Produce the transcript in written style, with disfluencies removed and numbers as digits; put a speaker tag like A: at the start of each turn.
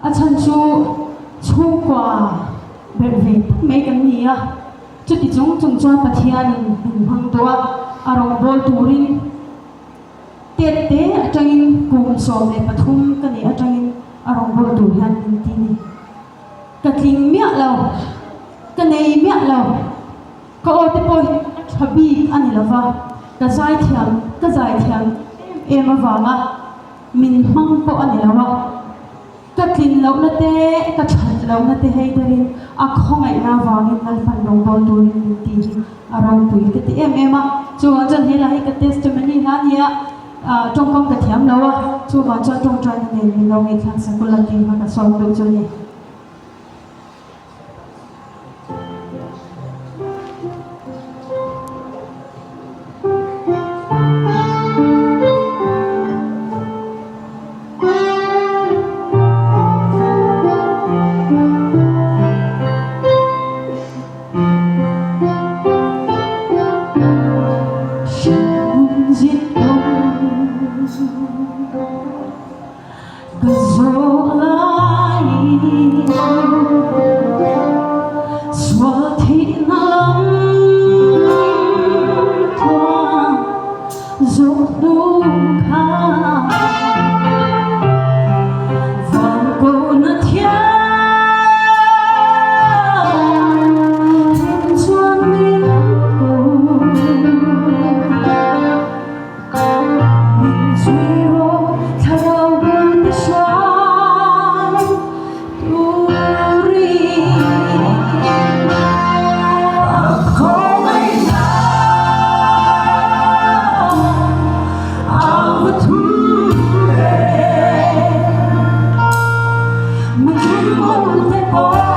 A: A chhan chu chhungkua berh ve tak mai kan ni a, chuti chung chung chuan Pathianin min hmang duh a, a rawngbâwl turin tet te atangin kum 13 ka nih atangin a rawngbâwl tur hian min ti ni. Ka tling miah lo, ka nei miah lo. Ka aw te pawh hi a tha bik a ni lova, ka zaithiam ka zaithiam em em avanga min hmang pawh a ni lo a, ka tlin lohna te, ka that lohna te hei berin a khawngaihna avangin Lalpan rawngbâwl turin min tih hi a ropui ka ti em em a. Chuvang chuan he lah hi ka testimony hla a ni a, tawngkam ka thiam lo a, chuvang chuan tawngtaina nen min lo ngaihthlak sak ula tih kha ka sawi duh chu a ni. Ka zawh laiin sual thihna lam tluang zawh hnu kha van kohna thiang hlim chuan min ko. Min zui rawh thlarau bote hruai turin.
B: A khawngaihna a va thu em? Mi tling bote pawh.